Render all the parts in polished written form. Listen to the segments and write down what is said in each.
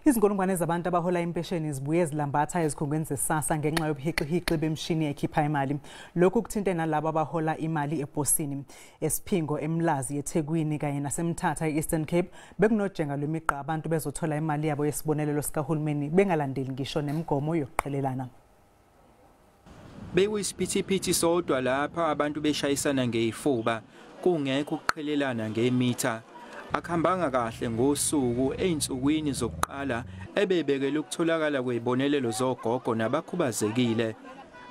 Izinkulungwane zabantu abahola impesheni zibuye zilambatha ezikhungweni zeSASSA ngenxa yobuhixihixi bemishini ekhipha imali. Lokhu kuthinte nalabo abahola imali eposini. Esiphingo eMlazi eThekwini kanye naseMthatha e-Eastern Cape bekunojenga lwemigqa abantu bezothola imali yabo yesibonelelo sikahulumeni bengalandeli ngisho nemigomo yokuqhelelana. Bekuyisiphithiphithi sodwa lapha abantu beshayisana ngeyifuba kungekho ukuqhelelana ngemitha. Akuhambanga kahle ngosuku ey'nsukwini zokuqala ebebekele ukutholakala kwey'bonelelo zogogo nabakhubazekile.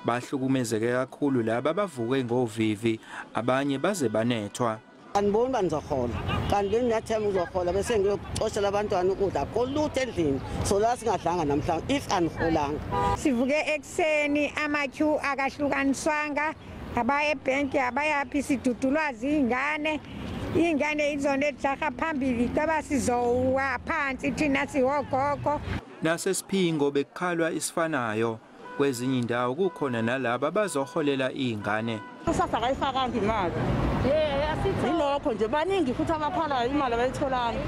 Bahlukumezeke kakhulu laba abavuke ngovivi, abanye baze banethwa. Aniboni uba nizohola, kanti benginyathemba uzohola bese ngiyocoshela abantwana ukudla akukho lutho endlini, so la singadlanga namhlanje if aniholanga. Sivuke ekuseni ama-queue akahlukaniswanga, abaya ebhenki abayaphi, sidudulwa ziy'ngane. Iy'ngane izona ezijaha phambili caba sizowa phansi thina siwogogo. Nasesiphingo bekukhalwa isifanayo. Kwezinye indawo kukhona nalabo abazoholela iy'ngane. USASSA akayifakanga imali. Yilokho nje baningi futhi abakhalayo imali abayitholanga.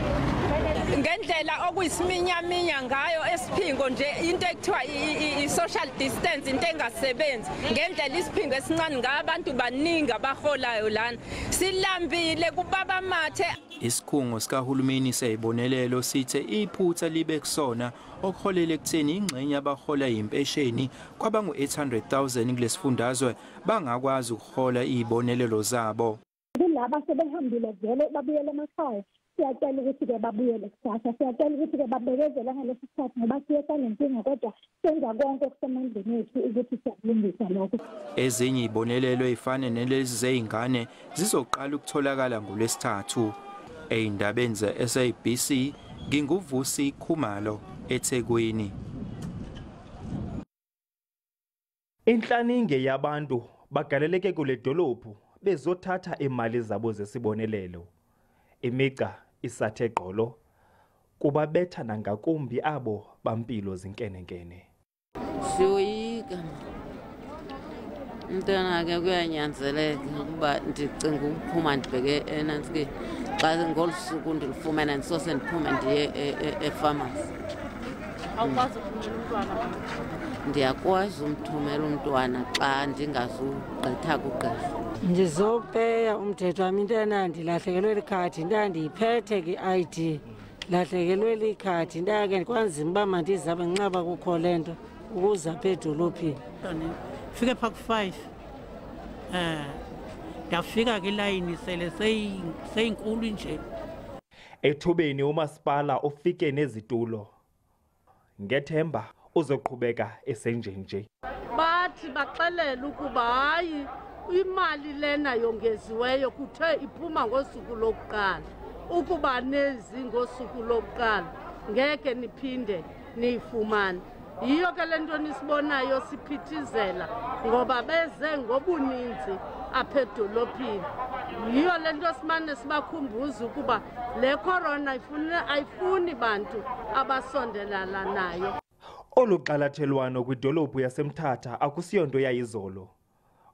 Ngendlela okuyisiminyaminya ngayo esiphingo nje into ekuthiwa i-social distance into engasebenzi. Ngendlela isiphingo esincane ngayo abantu baningi abaholayo lana. Silambile kubaba amathe. Isikhungo sikahulumeni seyibonelelo sithe iphutha libe kusona okuholela ekutheni ingxenye abahola impesheni kwabangu-800,000 kulesifundazwe bangakwazi ukuhola izibonelelo zabo. Kulaba sebehambile vele babuyele emakhaya, siyacela ukuthi-ke babuyele kusasa, siyacela ukuthi-ke babekezele ngalesi sikhathi ngoba siye sanenkinga, kodwa senza konke okusemandleni ethu ukuthi siyakulungisa lokho. Ezinye izibonelelo ezifana nelezi zey'ngane zizoqala ukutholakala ngoLwesithathu. Ey'ndabeni ze-SABC nginguVusi Khumalo eThekwini. Inhlaninge yabantu bagaleleke kule dolophu bezothatha imali zabo zesibonelelo. Imigca isathe gqolo kubabetha nangakumbi abo bampilo zinkenenkene. Siyoyika umntwana ke kuyanyanzeleka ukuba ndicinga ukuphuma ndibheke enantsi xa ngolu suku ndilufumene ndisose ndiphume ndiye efamasi. Awukwazi ukuthumela umntwana? Ndiyakwazi umthumela umntwana xa ndingazugqitha kugqirha. Ndizopeya umthetho wam, into ndilahlekelwe likhadi, into ndiyiphethe ke i-ID, lahlekelwe likhadi, into ke kwanzima uba mandizame nxaba kukho le nto ukuza apha edolophini. Fike phaa ku-5, ndafika ke ilayini sele seyinkulu nje. Ethubeni umasipala ufike nezitulo. Ngethemba uzoqhubeka esenjenje. Bathi baxelela ukuba hayi imali lena yongeziweyo kuthe iphuma ngosuku lokuqala, ukuba nezi ngosuku lokuqala ngeke niphinde niyifumane. Yiyo ke le nto nisibonayo siphithizela ngoba beze ngobuninzi apha edolophini. Yiyo le nto simane sibakhumbuza ukuba le corona ayifuni bantu abasondelanayo. Olu gxalathelwano kwidolophu yaseMthatha akusiyonto yayizolo.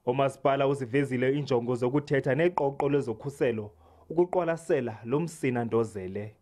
Umasipala uzivezile injongo zokuthetha neqoqo lezokhuselo ukuqwalasela lo msina ndozele.